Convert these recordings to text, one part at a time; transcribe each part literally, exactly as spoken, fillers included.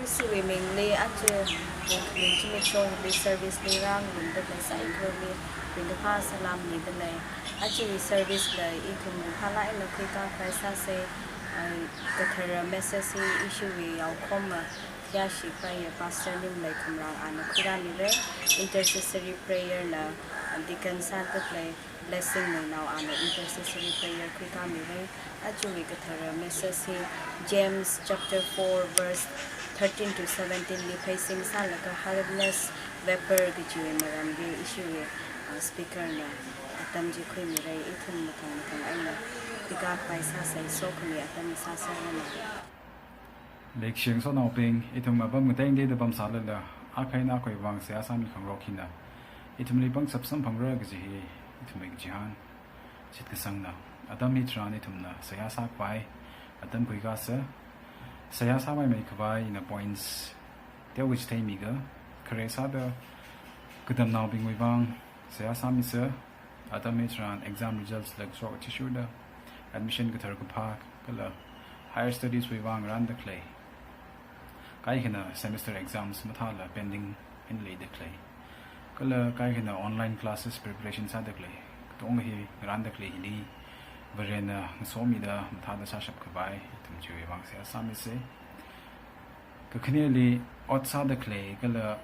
Isi wui mingli aja pung khani zimiksho hili service li rāngarumda khalei saikorali ringkaphā salam mida lei. Aja service la ithum ringphālāk eina khuikā khavai sāsa. Ai, kathara message hi ishiwui yaokhoma khayāshi khavai ya Pastor Nimlei Khamrang ana khuirāmira. Intercessory prayer la Deacon sāda khalei Blessing Muinao ana intercessory prayer khuikāmira. Ajawui kathara message hi James chapter four verse thirteen to seventeen li pheisin sālaga hardness vapor kajiwui maramli ishiwui, uh, speaker na atam chi khuimira. Ithum mathang mathang eina khuikā khavai sāsa. Sokhami atam sāsa. Leikashiya ngasotnaobing, ithum apam ngateiteida pamsālala, akha eina akhawui vang seihā sāmi khangarok hina ithumli pangshap samphangra kaji hi ithumwui kachihān. Shitkasangna, atam hitharan ithumna seihā sākhavai atam khuikāsa. Seihā sāmeimei khavai ina points teokha chitheimiga. Khare sāda, katamnaobingwui vang seihā sāmisa. Atam hitharan exam results la kashok athishurda, admission kathar kaphā kala higher studies wui vang ngarānda khalei, kaikhana semester exams mathāla pending eina leida khalei, kala kaikhana online classes preparation sāda khalei, katonga hi ngarānda khalei hili Varena ngasomida mathāda sāshap khavai ithum chiwui vang seihā sāmisa. Kakhaneli, ot sāda khalei kala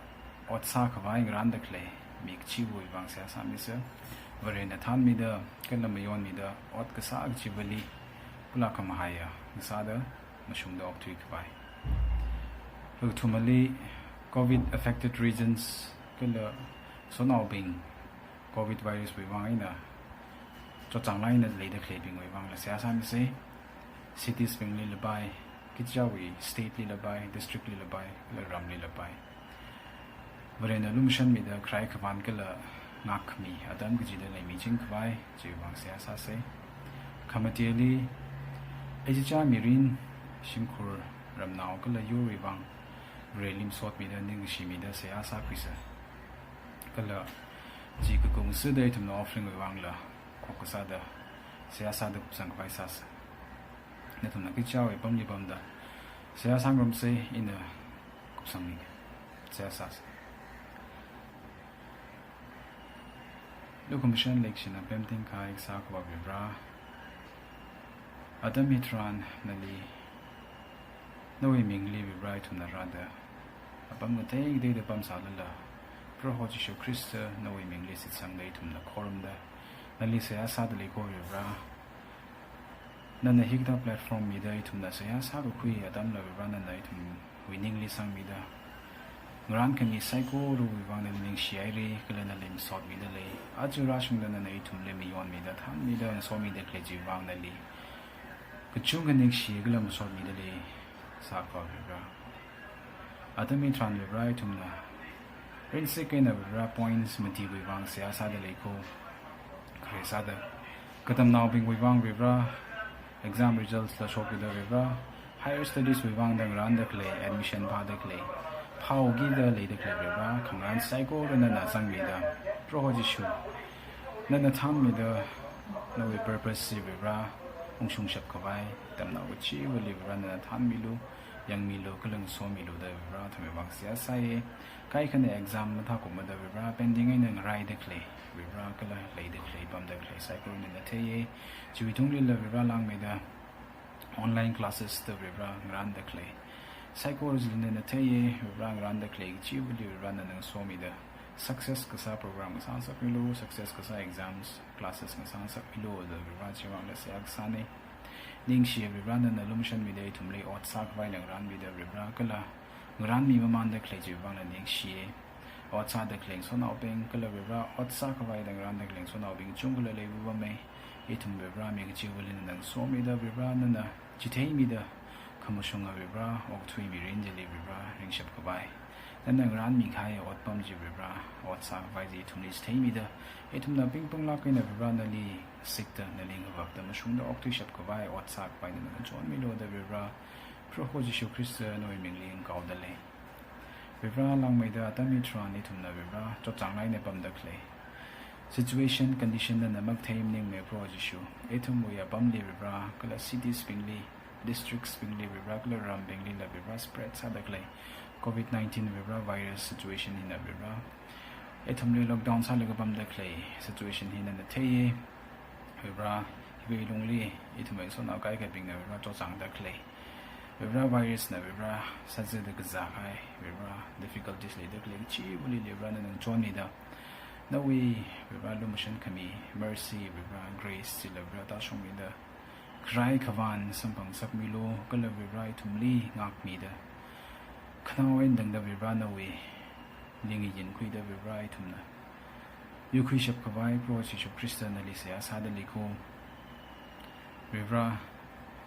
ot sākhavai ngarānda khalei mi kachiva̱wui vang seihā sāmisa. Varena thānmida kala mayonmida ot kasā kachivali pula khamahaiya ngasāda mashungda okthui khavai. Kakathumali, covid affected regions kala ngasotnaobing covid virus wui vang eina chotchānglāk eina leida khaleibingwui vangla seihā sāmisa. Cities bingli lapai, kachichāwui state li lapai, district li lapai, kala ramli lapai, Varena lumashanmida kharai khavān kala ngākkhami atam kachida leimiching khavai chiwui vang seihā sāsa. Khamateli, ichichā mirin, shimkhur, ramnao kala yurwui vang Vareli masotmida ningkashimida seihā sākhuisa. Kala chi kakung sāda ithumna offering wui vangla khok kasāda seihā sāda kupsang khavai sāsa. Nathumna kachichāwui apamli pamda seihā sāngarumsa, ina kupsangmi. Seihā sāsa. Lukhamashan leikashina pemting kahai kasā Akhava Varivara, atam hitharan nali, nawui mingli Varivara ithumna rāda, apam ngateiteida pamsālala, Proho Jishu Khrista nawui mingli shitsangda ithumna khorumda, nali seihā sāda lei ko Varivara. Nana hikathā platform mida ithumna seihā sākakhui atamla Varivara nana ithumwui ningli sangmida, ngarān khami saikorawui vang nali ningshihaira, kala nali masotmida lei. Aja rāshungda nana ithumli mayonmida, thānmida, ngasomida khalei chiwui vang nali kachungkha ningshi kala masotmida lei, sā Akhava Varivara. Atam hitharan Varivara ithumna ringsik eina Varivara points matiwui vang seihā sāda lei ko. Khare sāda, katamnaobingwui vang Varivara, exam results la shokda Varivara, higher studies wui vangda ngarānda khalei, admission phāda khalei, phāhaokida leida khalei Varivara, khangarān saikora nana zangmida, Proho Jishu, nana thānmida, nawui purpose chi Varivara ungshungshap khavai, tamnao kachivali Varivara nana thānmilu, yangmilu, kala ngasomilu da Varivara ithumwui vang seihā sāya. Kaikhana exam mathākumada Varivara pending eina ngaraida khalei, Varivara kala leida khalei, pamda khalei saikora nana theiya. Chiwui tunglila Varivara langmeida online classes da Varivara ngarānda khalei saikora chili nana theiya. Varivara ngarānda khalei kachivali Varivara nana ngasomida success kasā program ngasāngasakmilu, success kasā exams, classes ngasāngasakmilu da Varivara chiwui vangla seihā kasāna. Ningshiya Varivara nana lumashanmida ithumli ot sākhavaila ngarānmida Varivara, kala ngarānmi mamānda khalei chiwui vangla ningshiya. Ot sāda khalei ngasotnaobing kala Varivara ot sākhavaida ngarānda khalei ngasotnaobing chungkhala leivāvāmei. Ithum Varivara mi kachivali nana ngasomida Varivara nana chitheimida, khamashunga Varivara okathui mirin chili Varivara ringshap khavai, nana ngarānmi kahai otpam chi Varivara, ot sākhavai chi ithumli chitheimida, ithumna pingpanglāk eina Varivara nali sikta, nali ngavakta mashungda okthuishap khavai, ot sākhavai nana ngachonmilu da Varivara, Proho Jishu Khrista nawui mingli ngakaoda lei. Varivara langmeida atam hitharan ithumna Varivara chotchānglāk eina pamda khalei situation, condition nana makathei maningmei Proho Jishu. Ithumwui apamli Varivara, kala cities bingli, districts bingli Varivarā kala rambinglila Varivarā spread sāda khalei covid nineteen Varivarā virus situation hina Varivarā, ithumli lockdown sālaga pamda khalei situation hina nana theiya. Varivarā, hiwui lungli ithumwui ngasotnao kaikhabingna Varivarā chotchāngda khalei Varivarā virus na Varivarā sāzada kazā kahai Varivarā difficulties leida khalei kachivali Varivarā nana ngachonmida, nawui Varivarā lumashan khami mercy, Varivarā grace chila Varivarā tāshungmida, kharai khavan samphangsakmilu, kala Varivarā ithumli ngākmida, khanao eina tangda Varivarā nawui ling yinkhuida Varivarā ithumna yuikhuishap khavai Proho Jishu Khrista nali seihā sāda leiko. Varivarā,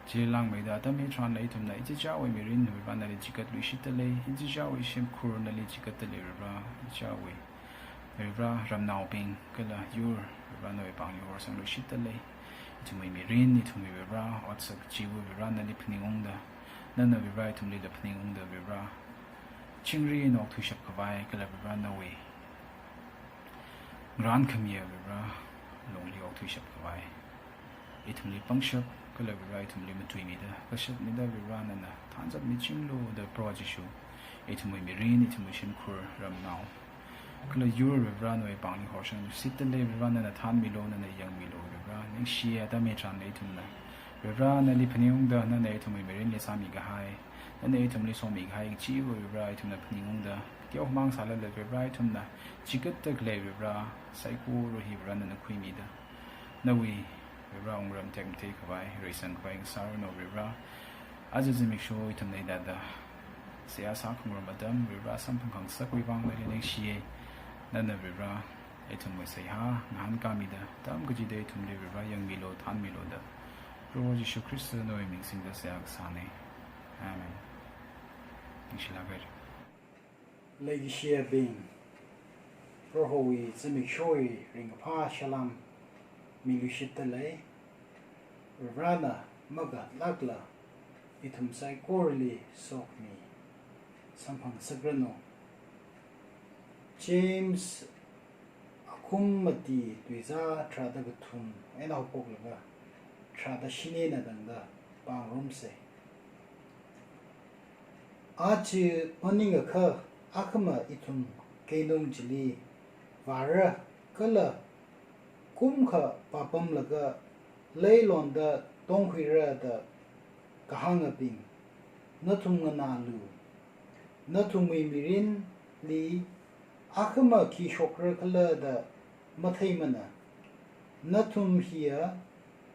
chili langmeida atam hitharanla ithumna ichichāwui mirin Varivarā nali chikatluishitta lei, ichichāwui shimkhur nali chikatta lei Varivarā, ichichāwui Varivarā ramnaobing kala yur Varivarā nawui pāngli horsangluishitta lei. Ithumwui mirin, ithumwui Varivarā otsak chiwui Varivarā nali phaningungda, nana Varivarā ithumlila phaningungda Varivarā, chingri eina okthuishap khavai kala Varivarā nawui ngarān khamiya Varivarā lungli okthuishap khavai, ithumli pangshap kala Varivarā ithumli matuimida, kashapmida Varivarā nana thanzatmichinglu da Proho Jishu, ithumwui mirin, ithumwui shimkhur ramnao kala yur Varivarā nawui pāngli horsangluishitta lei Varivarā, nana thanmilu, nana yangmilu Varivarā. Ningshiya atam hitharanla ithumna Varivarā nali phaningungda, nana ithumwui mirinli sāmi kahai, nana ithumli somi kahai kachiva Varivarā ithumna phaningungda, teomang sālala Varivarā ithumna chikatta khalei Varivarā saikora hi Varivarā nana khuimida, nawui Varivarā wungram tekmatei khavai, reisang khavai ngasāranu Varivarā. Aja zimiksho ithumna hithāda seihā sākhangarum atam Varivarā samphangkhangasakwui vang nali ningshiya. Nana Varivarā ithumwui seihā ngahānkāmida, atam kachida ithumli Varivarā yangmilu, thanmilu da Proho Jishu Khrista nawui ming singda seihā kasāna. Amen. Ningshilāk haira. Leikashiyabing, Prohowui zimikshowui ringkaphā salam miluishitta lei. Varivarāna makatlākla ithum saikorali sokhami samphangsākranu. James akhum mati tuizā tharāda kathum eina haophoklaga tharāda shini eina tangda pāngarumsa. Aja phaningakha akhama ithum keinung chili vāra kala kumkha vāpamlaga leilonda tongkhuira da kahāngabing, nathum nganālu. Nathumwui mirinli akhama khi shokra khala da matheimana. Nathum hiya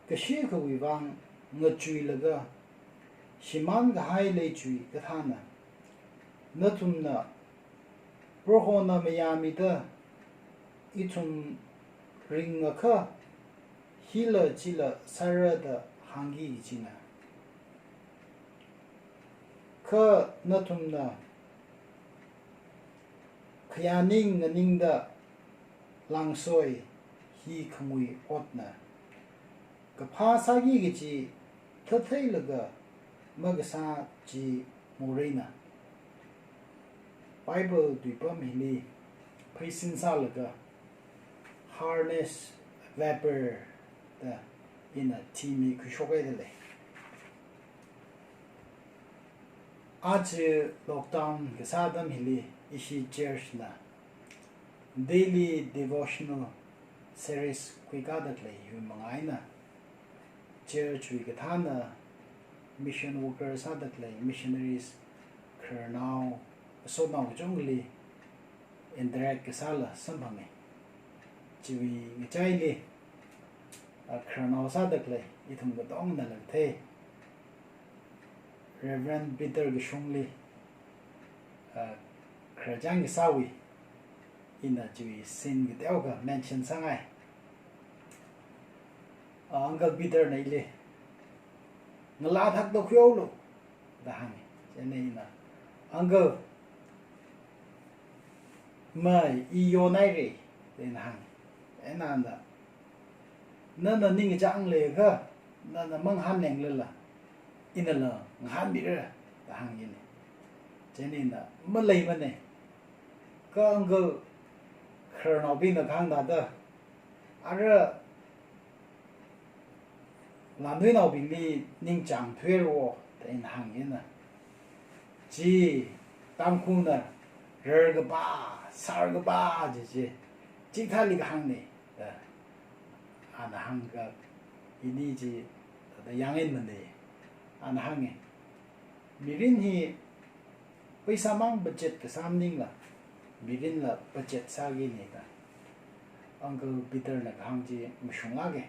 kashikhawui vang ngachuilaga shimānkahai leichui kathāna. Nathumna Prohona mayāmida ithum ringakha hila chila sāra da hāngki kachina. Kha nathumna khayāning nganingda langsoi hi khangui otna. Kaphā sāki kaji thātheilaga makasā chi moreina. Bible tuipam hili pheisin sālaga harness vapor da ina theme khuishokhaida lei. Aja lockdown kasā atam hili ishi church na daily devotional series khuikāda khalei hiwui manga eina church wui kathāna, mission worker sāda khalei missionaries, khararnao, ngasotnao kachungkhali interact kasāla samphanga. Chiwui ngachaili, a, khararnao sāda khalei ithum katongnala thei, Reverend Peter Kashungli, a, khararchān kasāwui ina chiwui scene kateokha mention sāngai. A, Uncle Peter na ili, "Ngalā thakda khuihaolu," da hānga. Chieina ina, "Uncle, mai, i yonhaira," da ina hānga. Eina ana, "Nana ningkachāng leiakha, nana mangahānleng lala, inala ngahānmira," da hānga ina. Chieina ina, "Maleimana." Kha uncle khararnaobingna kahāng thāda, "Ara, Lanuinaobingli ningchāng thuihaira da ina hānga. Chi Tangkhulna rarkapā, sārkapā chi chi, chithāli kahāngna da ana hāngkha, ini chi thāda yāngngaimana. Ana hānga, mirin hi pheisāmang budget kasā maningla, mirinla budget sākina da Uncle Peterna kahāng chi mashunglāka.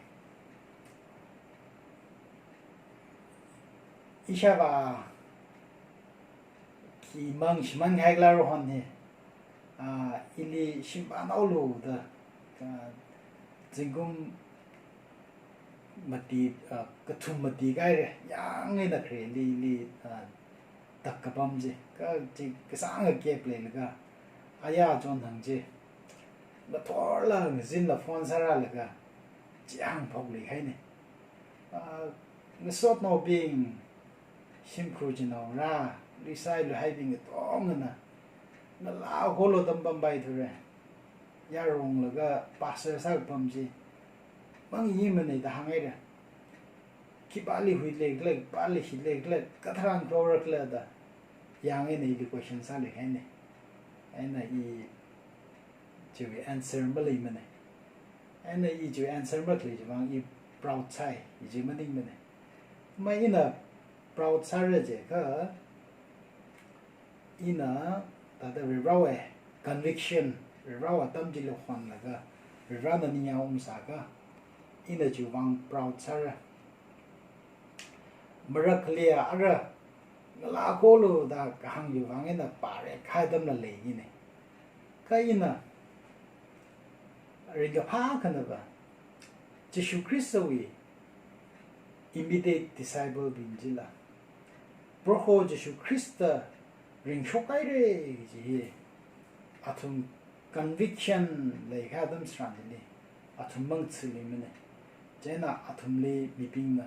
Ishāvā khimang shimān haikhala Rohon hi, a, ili shimpānaolu da, a, zingkum mati, a, kathum mati kahaira, yāng eina khareli ili, a, takkapam chi, kha chi kasānga gap leilaga, aya chonthang chi ngathorla ngazinla phone sārālaga, chi hāngphokluihaina. A, ngasotnaobing, shimkhur chinaora, luisai luihaibing katongana ngalā kholo tampampai thura. Yaronglaga pastor sākapam chi mangyimana da hānghaira. Khipāli huileikhala, khipāli hileikhala, katharan khorakhala da yāng eina ili question sāluihaina. Eina i chiwui answer maleimana. Eina i chiwui answer makhalei chiwuivang i proud sāi, i chi maningmana. Mai ina proud sāra jiakha, ina thāda Varivarāwui conviction, Varivarāwui atam chili honlaga, Varivarāna ningyāng ungsākha, ina chiwuivang proud sāra. Marakkhaliya ara ngalā kholo da kahāng chiwuivang eina pārekkahai atamla leina. Kha ina ringkaphā akhanava, Jishu Khristawui immediate disciple bing chila, Proho Jishu Khrista ringshokhaira kaji hi athum conviction leikahai atam tharan chili athum mangathāluimana. Chieina athumli mibingna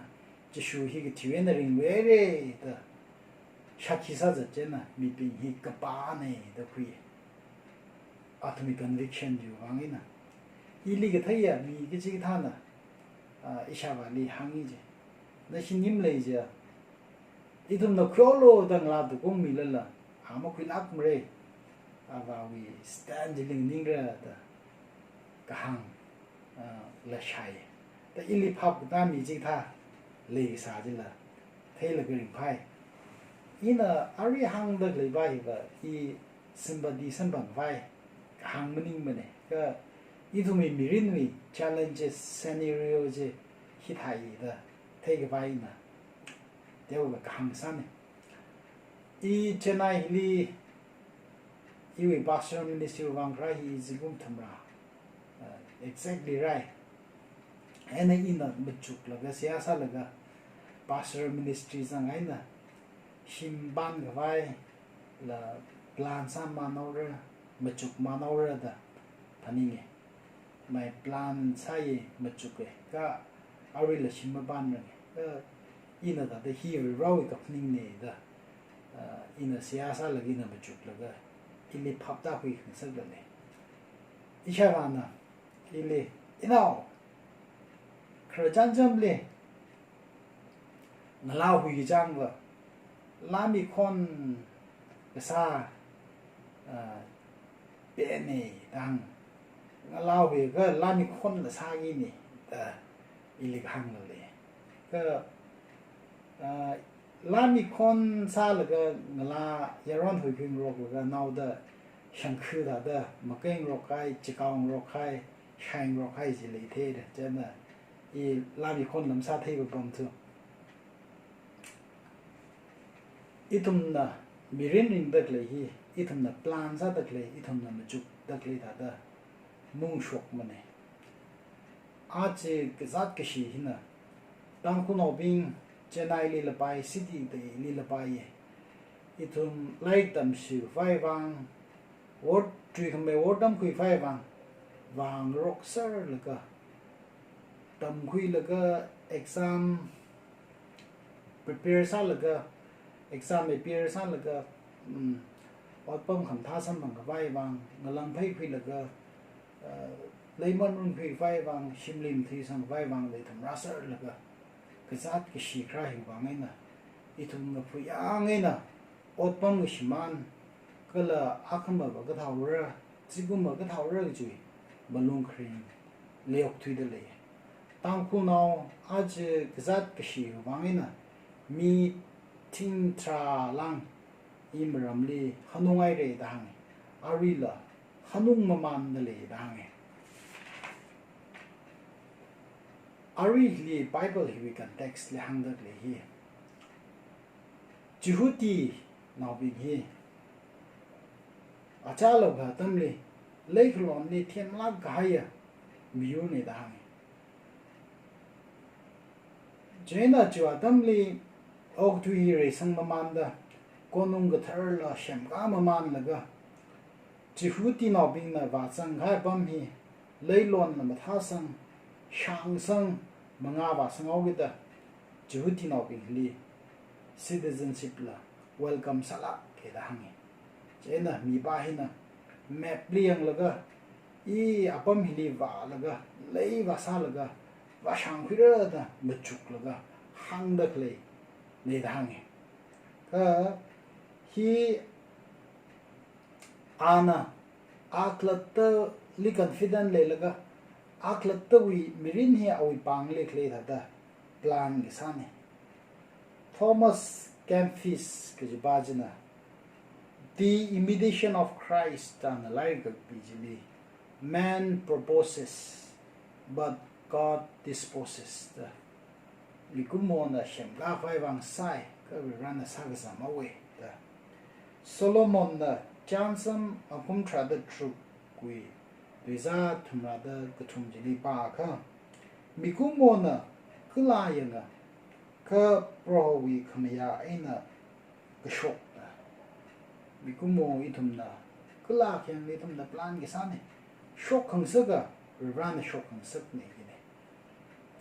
Jishu hi kathiwui eina ringhaira da shākhi sāzat chieina mibing hi kapāna da khui. Athumwui conviction chiwuivang eina. Ili katheiya mi kachikathāna, a, ishāvāli hāngi chi. Nashi nim lei jiakha, ithumna khuihaolu da ngalā tukungmilala, a makhuilākmara, avāwui stand chili nganingra da kahāng, a, la shāi. Da ili phap katā mi chikathā leikasā chila theilaga ringphai. Ina arui hāngda khaleiva hiva, i sympathy samphangkhavai kahāng maningmana. Kha ithumwui mirinwui challenges, scenario chi hithāi da theikhavai ina teokha kahāng sāna. I Chennai hili iwui pastor ministry vāngra hi zingkum thumrā, uh, exactly right. Eina ina machuklaga, seihā sālaga, pastor ministry zang eina shim pānkhavai la plan sāmānaora, machukmānaora da phaninga. Mai plan sāya, machuka, kha aruila shim mapānranga. Kha ina thāda hi Varivarāwui kaphaningna da, ah, ina seihā sālaga ina machuklaga, ili phaptākhui khangasaklala. Ishāvāna ili, inao, khararchan chamli ngalā huichangva, lāmikhon kasā, ah, pena da hānga. Ngalā huikha lāmikhonla sākina da ili kahānglala. Kha, ah, lāmikhon sālaga ngalā yaron huikhuingaroklaga naoda shangkhu thāda makeingarokhai, chikaongarokhai, shaingarokhai chi leitheira. Chieina i lāmikhon lam sāthei papam thu, ithumna mirin ringda khalei hi, ithumna plan sāda khalei, ithumna machukda khalei thāda mungshokmana. Aja kazāt kashi hina, Tangkhulnaobing Chennai li lapai, city katei li lapai, ithum lairik tamshikhavai vang, ward, chuikhamei ward tamkhuikhavai vang, vāngarokserlaga, tamkhuilaga exam prepare sālaga, exam appear sālaga, mm, otpam khamathā samphangkhavai vang, ngalāng pheikhuilaga, uh, leiman runkhuikhavai vang, shimli mathuisangkhavai vang, leithum rāserlaga, kazāt kashi kharā hiwui vang eina, ithum ngaphuiyang eina, otpam kashimān, kala akhama va kathaora, zingkum va kathaora kaji malung kharing leokthuida lei. Tangkhulnao aja kazāt kashiwui vang eina, mi thing tharā lāng i maramli hanungngaira da hānga. Aruila hanungmamānda lei da hānga. Aruili Bible hiwui context li hāngda khalei hi, Jihudinaobing hi achālakha atamli leikhalonli themlāk kahaiya miyurna da hānga. Chieina chiwui atamli okathui hi reisangmamānda, konnung katharla semkāmamānlaga, Jihudinaobingna vāzang kahai apam hi leilonla mathāsang, shāngsang, mangā vāsanghaoki da, Jihudinaobingli citizenship la welcome sālāka da hānga. Chieina mipā hina map li yanglaga, i apam hili vālaga, lei vāsālaga, vāshāngkhuira da machuklaga hāngda khaleina da hānga. Kha hi ana akhalattali confident leilaga, akhalattawui mirin hi awui pāngli khalei thāda plan kasāna. Thomas Kempis kajipā china The Imitation of Christ da ana lairik kapi chili, "Man proposes, but God disposes," da. Mikumona semkākhavai vang sāi, kha Varivarana sākazam haowa da. Solomonna Chānsam akhum tharāda tharukwui tuizā thumrāda kathum chili pākha, mikumona kala yanga, kha Prohowui khamayā eina kashokna. Mikumo ithumna kala khayangli ithumna plan kasāna. Shokkhangasaka, Varivarana shokkhangasakna kajina.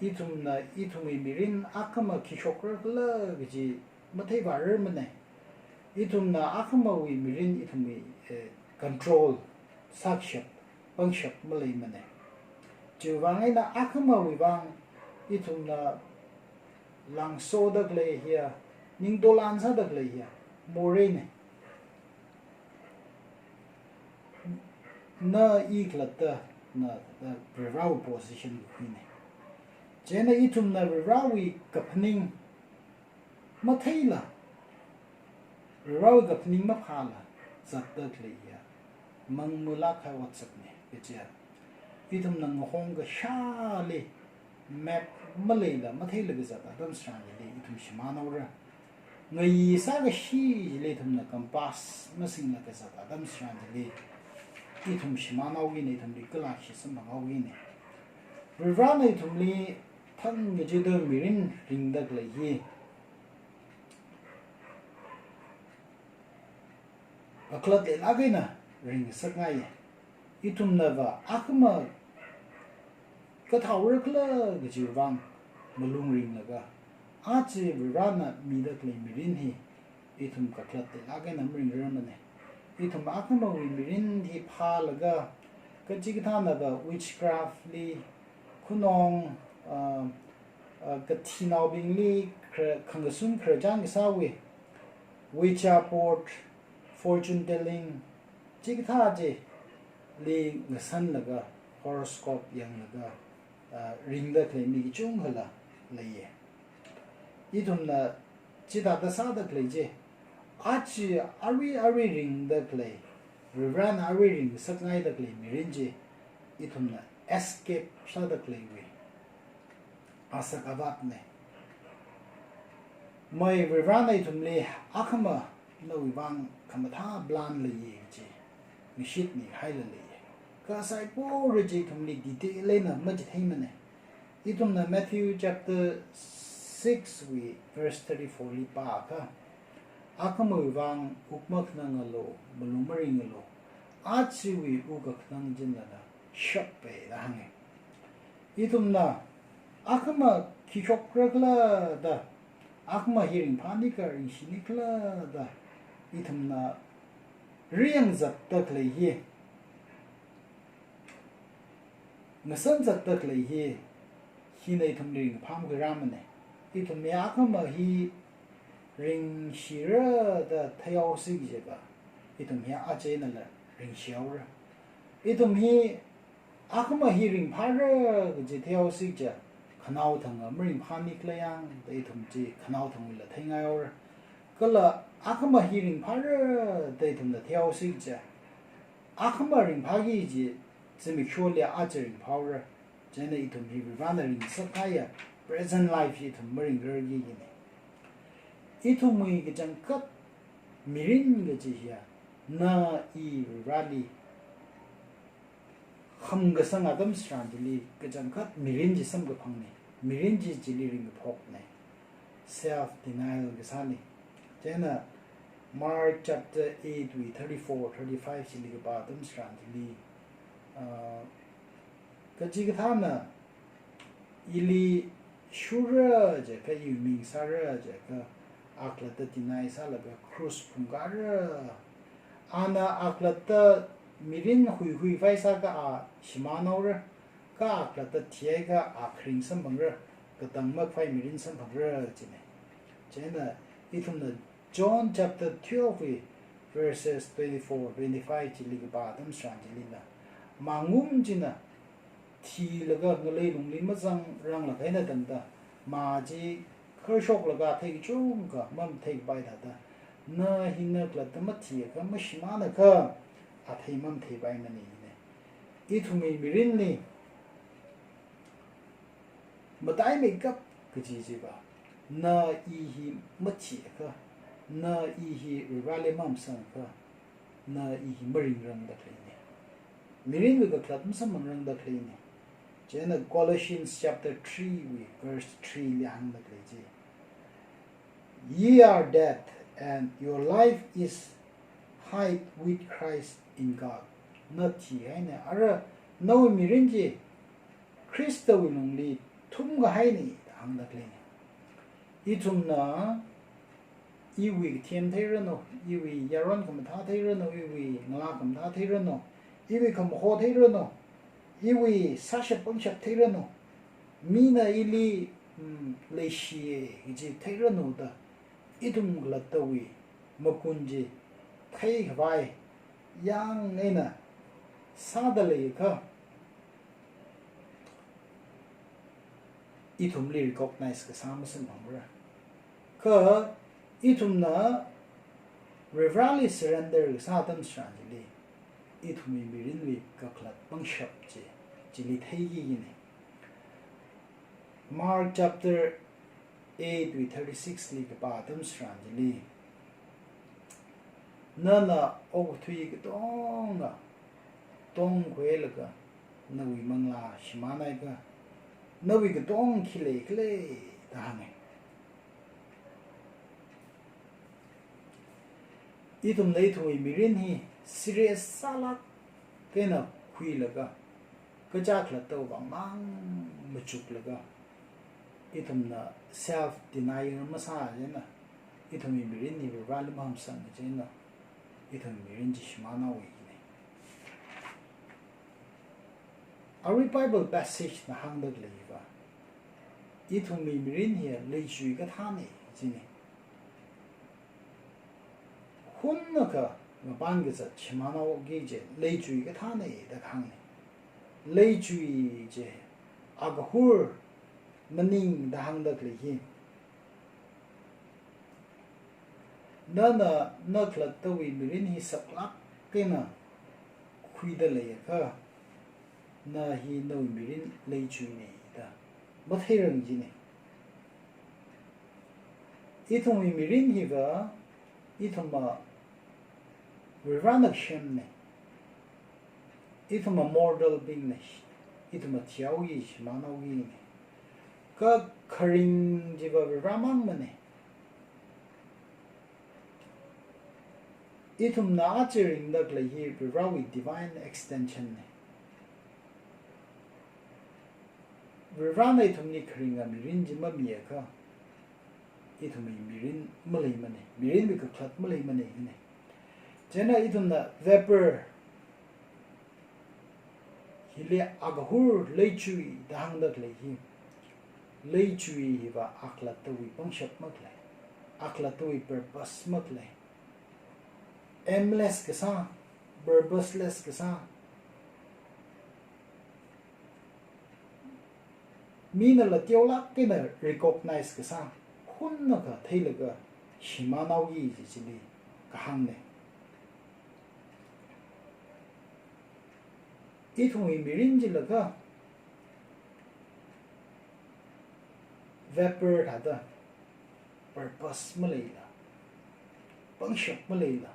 Ithumna ithumwui mirin akhama khi shokra khala kaji matheivārarmana. Ithumna akhamawui mirin ithumwui, eh, control, sākashap, pangshap maleimana. Chiwui vang eina akhamawui vang ithumna langsoda khalei hiya, ningtolan sāda khalei hiya moreina. Na i khalatta na, na Varivarawui position kakhuina. Chieina ithumna Varivarawui kaphaning matheila, Varivarawui kaphaning maphāla zatda khalei hiya mangmulāk kahai otsakna kajiya. Ithumna ngahong kashāli map maleila matheila kazat atam tharan chili ithum shimānhaora. Ngayi sākashi chili ithumna compass masingla kazat atam tharan chili ithum shimānhaokina, ithumli kala khi samphanghaokina. Varivarana ithumli thang kachida mirin ringda khalei hi kakhalat leilāk eina ringngasakngaiya. Ithumna va akhama kathaora khala kajiwui vang malung ringlaga, aja Varivarana mida khalei mirin hi ithum kakhalat leilāk eina maringrarmana. Ithum akhamawui mirin hi phālaga, kachikathāna va witchcraft li, khunong, ah, ah, kathinaobingli khara-, khangkasum khararchan kasāwui, Ouija board, fortune telling, chikathā chili ngasanlaga, horoscope yanglaga, ah, ringda khalei mi kachungkhala leiya. Ithumna chithāda sāda khalei chi, aja arui arui ringda khalei, Varivarana arui ringngasakngaida khalei mirin chi, ithumna escape sāda khaleiwui asak avātna. Mai Varivarana ithumli akhama nawui vang khamathā plan leiya kaji ngashitmihaila leiya. Kha saikora chi ithumli detail eina machitheimana. Ithumna Matthew chapter six wui verse thirty-four li pākha, akhamawui vang wuk makhanangalu, malung maringalu, ajawui wuk kakhanang china shappai da hānga. Ithumna akhama khi shokra khala da, akhama hi ringphāni kha ringshinni khala da, ithumna riyang zatda khalei hi, ngasan zatda khalei hi, hina ithumli ringphāmkhuirāmana. Ithum hi akhama hi ringshira da theihaosi kajiva, ithum hi aja einala ringshihaora. Ithum hi akhama hi ringphāra kaji theihaosi kaja, khanaothanga maringphāni khala yang da ithum chi khanaothangwuila theingahaora. Kala akhama hi ringphāra da ithumna theihaosi kaja, akhama ringphāki kaji zimiksholi aja ringphāhaora. Chieina ithum hi Varivarana ringsakngaiya present life hi ithum maringrarki kajina. Ithumwui kachangkhat mirin kaji hiya, na i Varivarali hamkasang atam tharan chili kachangkhat mirin chi samkaphangna, mirin chi chili ringkaphokna, self denial kasāna. Chieina Mark chapter eight wui thirty-four, thirty-five chili kapā atam tharan chili, ah, kachikathāna ili shurra jiakha, iwui ming sārra jiakha, akhalatta deny sālaga cross phungkāra. Ana akhalatta mirin huihui vai sākha a shimānhaora, kha akhalatta thihaiakha a kharing samphangra, katang makhavai mirin samphangra jina. Chieina ithumna John chapter twelve wui verses twenty-four, twenty-five chili kapā atam tharan chilila, mangum china thilaga ngalei lungli mazangranglaga eina tangda, mā chi kharshoklaga athei kachungkha mamatheipai thāda, na hi nakhalatta mathiakha, mashimānakha, athei mamatheipaimana jina. Ithumwui mirinli mataimeikap kaji chiva, na i hi mathiakha, na i hi Varivarali mahamsangakha, na i hi maringrangda khaleina. Mirinwui kakhalat masamphangrangda khaleina. Chieina Colossians chapter three wui verse three li hāngda khalei chi, "Ye are dead, and your life is hid with Christ in God." Na thihaina, ara nawui mirin chi Khristawui lungli thumkahaina da hāngda khaleina. Ithumna iwui kathem theiranu, iwui yaron khamathā theiranu, iwui ngalā khamathā theiranu, iwui khamaho theiranu, iwui sāshap pangshap theiranu, mina ili, mm, leishiya kaji theiranu da, ithum khalattawui magun chi theikhavai yang eina sāda leiakha, ithumli recognize kasā masamphangra. Kha ithumna Varivarali surrender kasā atam tharan chili, ithumwui mirinwui kakhalat pangshap chi, chili theiki kajina. Mark chapter eight wui thirty-six li kapā atam tharan chili, nana okathui katonga tongkhuilaga nawui manglā shimānhaiakha, nawui katong khi leikhala da hānga. Ithumna ithumwui mirin hi serious sālāk eina khuilaga, kaja khalattawui vāngmang machuklaga, ithumna self denial masā chieina, ithumwui mirin hi Varivarali mahamsang chieina, ithumwui mirin chi shimānhaowa jina. Arui Bible passage na hāngda khaleiva, ithumwui mirin hi leichui kathāna jina. Hunnakha mapān kazat shimānhaoki kaji leichui kathāna da kahāngna. Leichui chi, akahur maning da hāngda khalei hi, nana nakhalattawui mirin hi saklāk eina khuida leiakha, na hi nawui mirin leichuina da matheirang jina. Ithumwui mirin hiva, ithumva Varivarana semna. Ithumva mortal being na. Ithumva thihaoki, shimānhaokina. Kha kharing chiva Varivaramangmana. Ithumna aja ringda khalei hi Varivarawui divine extension na. Varivarana ithumli kharinga mirin chi mamiakha, ithumwui mirin maleimana, mirinwui kakhalat maleimana jina. Chieina ithumna vapor, hili akahur leichui da hāngda khalei hi, Leichui hiva akhalattawui pangshap makhalei, akhalattawui purpose makhalei. Aimless kasā, purposeless kasā. Minala teolāk eina recognize kasā, khunnakha theilaga shimānhaoki kaji chili kahāngnei. Ithumwui mirin chilakha vapor thāda, purpose maleila, pangshap maleila,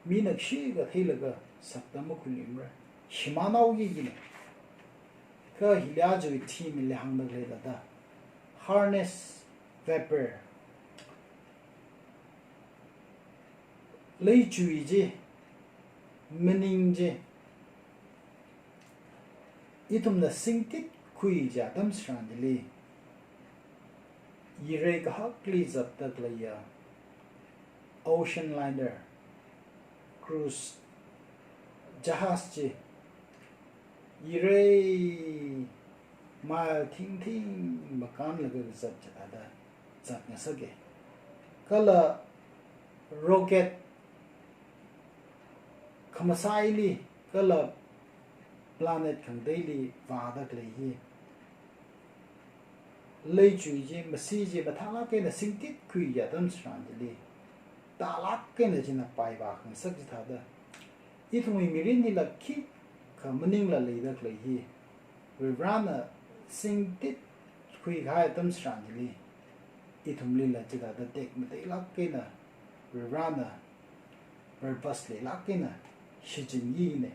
mina kashikha theilaga sakta makhuiluimara, shimānhaoki kajinei. Kha hili aja theme hili hāngda khaleila da, harness vapor. Leichui chi, maning chi, ithumna singtit khui kaji atam tharan chili, yirei kahakli zatda khaleiya ocean liner, cruise, jahaz chi, yirei mile thingthing makānlaga kazat chithāda zat ngasaka. Kala rocket khamasāli, kala planet khangateili vāda khalei hi, leichui chi, masi chi mathālāk eina singtit khui kaji atam tharan chili, tālāk eina china paivā khangasak chithāda, ithumwui mirin hila khikha maningla leida khalei hi, Varivarana singtit khuikahai atam tharan chili, ithumlila chithāda tekmateilāk eina Varivarana purpose leilāk eina shichinki kajinei.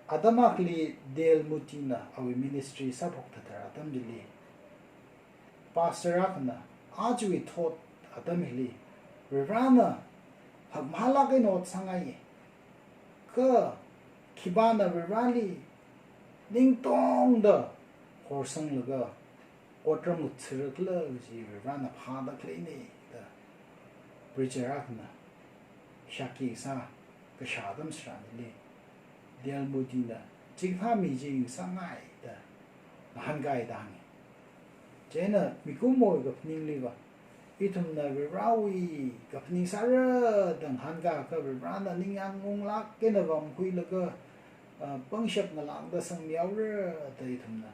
Atam akhali D L Moody na awui ministry sāphok thāthar atam chili, pastor akhana ajawui thot atam hili, Varivarana hakmahālāk eina ot sāngai. Kha khipāna Varivarali ningtongda horsanglaga otram ngathara khala kaji Varivarana phāda khaleinei da, preacher akhana shākhi sā kashā atam tharan chili, D L Moody na chikathā mi chi ngasāngai da ngahānkai da hānga. Chieina mikumowui kaphaningliva, ithumna Varivarawui kaphaning sāra da ngahānkakha Varivarana ningyāng unglāk eina vāmkhuilaga, ah, pangshap ngalāngda sangmihaora da ithumna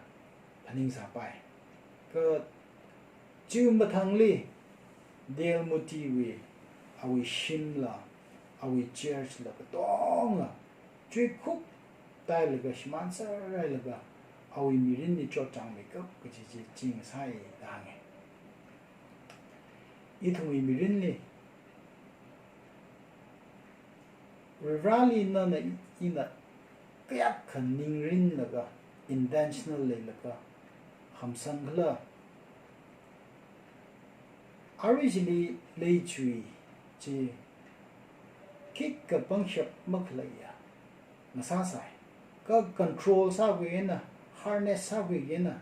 phaningsāpai. Kha chiwui mathangli D L Moody wui, awui shimla, awui church la katonga chuikhup tāhailaga shimānserhailaga, awui mirinli chotchāngmeikap kaji chi chi ngasāi da hānga. Ithumwui mirinli Varivarali nana ina kayākha ningrinlaga, intentional leilaga hamsang khala, arui chili leichui chi khikha pangshap makhaleiya ngasāsai. Kha control sākhuina, harness sākhuina,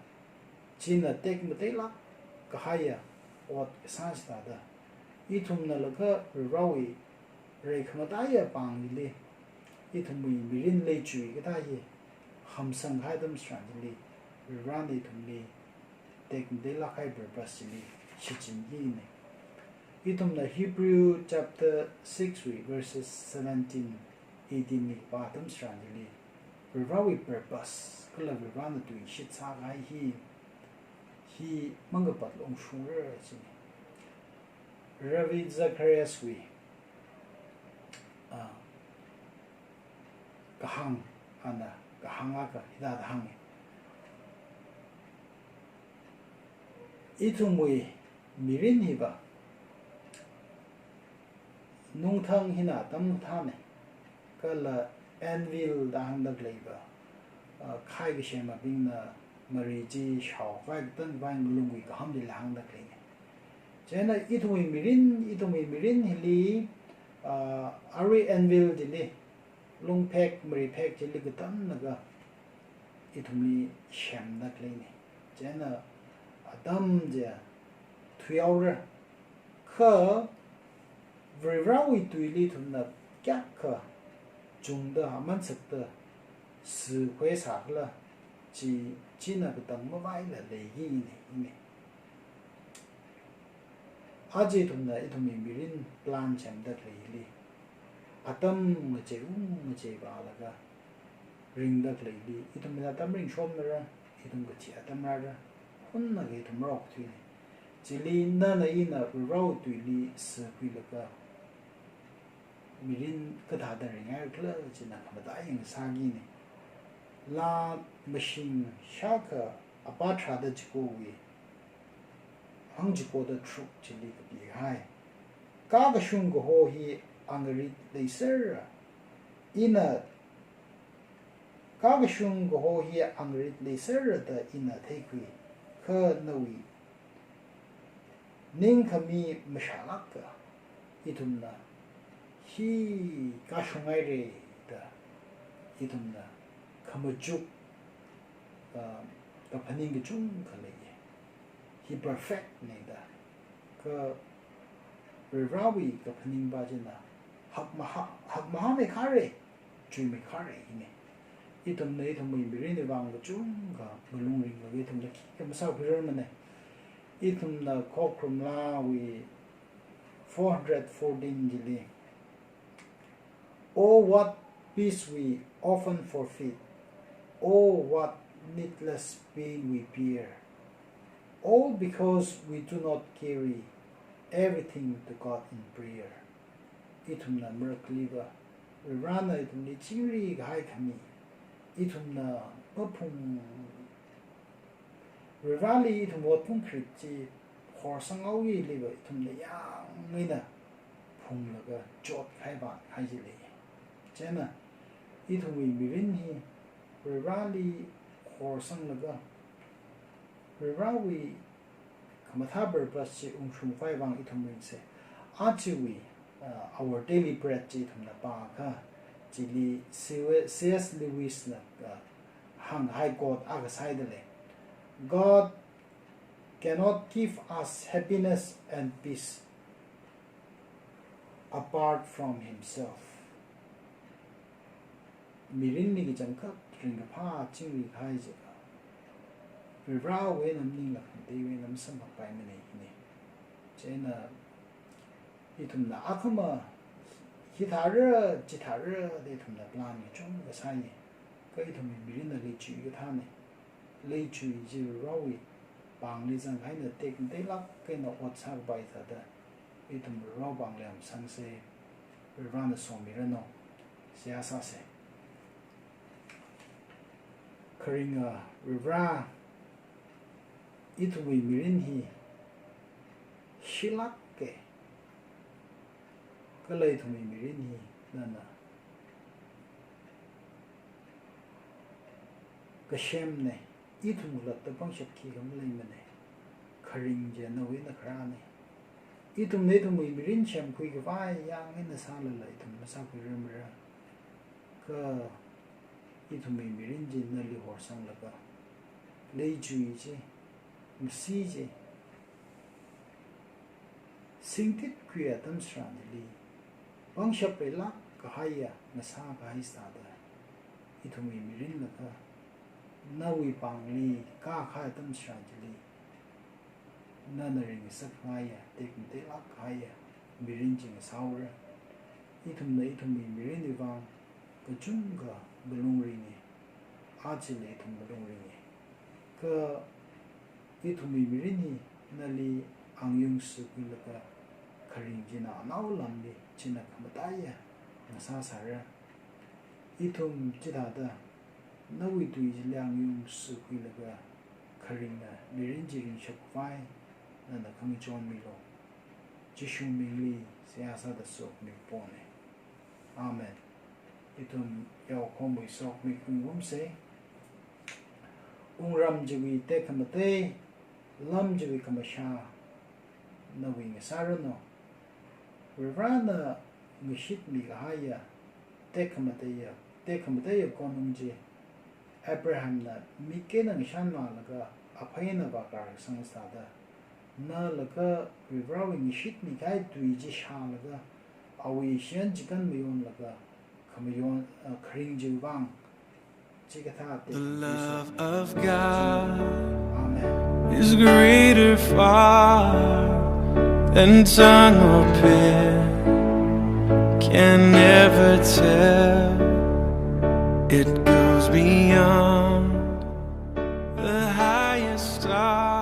china tekmateilāk kahaiya ot kasā chithāda, ithumnala kha Varivarawui rai khamataiya pāngli, ithumwui mirin leichui kathā hi hamsang kahai atam tharan chili, Varivarana ithumli tekmateilāk kahai purpose chili shichinki kajinei. Ithumna Hebrew chapter six wui verses seventeen, eighteen li pā atam tharan chili, Varivarawui purpose kala Varivarana tuishit sākahai hi, hi mangkapat ungshungra kajinei. Ravi Zacharias wui, ah, kahāng, ana kahāng akha hithāda hānga. Ithumwui mirin hiva nungthang hina atam kathānei, kala anvil da hāngda khaleiva, ah, khai kashemabingna mari chi shaokhavai katāngvai ngalungwui kahamli hāngda khaleinei. Chieina ithumwui mirin, ithumwui mirin hili, ah, arui anvil chili, lungphek, mariphek chili katamlaga ithumli semda khaleinei. Chieina atam chi thuihaora. Kha Varivarawui tuili ithumna kayākha chungda aman sakta sikhui sākhala, chi, china katang mavaila leikina, ina. Aja ithumna, ithumwui mirin plan semda khaleili, atam ngachei ung ngachei vālaga ringda khaleili, ithumna atam ringshokmara, ithum kachi atam rāra, hunnakha ithum rāokthuina. Chili nana ina Varewui tuili sikhuilaga mirin kathāda ringhai khala china khamataiya ngasākina. Laa mashing shākha apā tharāda chikowui hangchikoda tharuk chili kapihai. Kakashung kaho hi angarit leiserra ina, kakashung kaho hi angarit leiserra da ina theikhui, kha nawui ningkhami mashālāka. Ithumna hi kashunghaira da ithumna khamachuk, ah, kaphaning kachungkha leiya. Hi perfect na da. Kha Varewui kaphaning pa china hakmahā, hakmahāmeikharei, chuimeikharei, ina. Ithumna ithumwui mirinwui vang kachungkha malung ringlaga ithumna khikha masākhuirarmana. Ithumna Khokharum Laawui four hundred fourteen chili, "Oh, what peace we often forfeit. Oh, what needless pain we bear. All because we do not carry everything to God in prayer." Ithumna marakhaliva, Varena ithumli chingri kahai khami, ithumna maphung, Vareli ithum ot phungkharit chi horsanghaoiliva ithumna yāng eina phunglaga chot kahai vāng hai chi lei. Chieina ithumwui mirin hi Vareli horsanglaga, Varewui khamathā purpose chi ungshung khavai vāng ithum ringsa. Ajawui, uh, Our Daily Bread chi ithumna pākha, chili C S Lewis na, uh, hānghai quote akha sāda lei. "God cannot give us happiness and peace apart from himself." Mirinli kachangkhat ringkaphā chingri kahai chi Varewui eina maningla khangateiwui eina masamphangpaimana, ina. Chieina ithumna akhama hithāra, chithāra da ithumna plan kachungkha sāya. Kha ithumwui mirinna leichui kathāna. Leichui chi Varewui pāngli zanghaina tekmateilāk eina ot sākapai thāda, ithum Varewui pāngli amsangsa, Varena somiranu, seihā sāsa. Kharinga Vare, ithumwui mirin hi shilāka, kala ithumwui mirin hi nana kasemna, ithum khalatta pangshap khikha maleimana, kharing chi nawui eina kharāna. Ithumna ithumwui mirin semkhui khavai yāng eina sālala ithum masākhuirarmara. Kha ithumwui mirin chi nali horsanglaga, leichui chi, masi chi singtit khuiya atam tharan chili, pangshap leilāk kahaiya ngasā kahai sāda, ithumwui mirinla kha nawui pāngli kākahai atam tharan chili, nana ringngasakngaiya tekmateilāk kahaiya mirin chi ngasāhaora. Ithumna ithumwui mirinwui vāng kachungkha malung ringa, ajala ithum malung ringa. Kha ithumwui mirin hi nali angayung sikhuilaga, kharing china anao lamli china khamataiya ngasāsāra. Ithum chithāda nawui tui chili angayung sikhuilaga, kharingna mirin chi ringshap khavai nana khangachon milu. Jishu mingli seihā sāda sokmi pone. Amen. Ithum yaokhomwui sokmi kungumse. Wungram chiwui tekhamatei, lam chiwui khamashā nawui ngasāranu. Varena ngashitmi kahaiya tekhamateiya, tekhamateiya konung chi Abrahamna mik eina ngashanmalaga aphei eina vākar kasang sāda, nala kha Varewui ngashitmi kahai tui chi shālaga, awui shiyan chikān mayonlaga, khamayon, ah, kharing chiwui vāng The love of God is greater far than tongue or pen can ever tell. It goes beyond the highest star.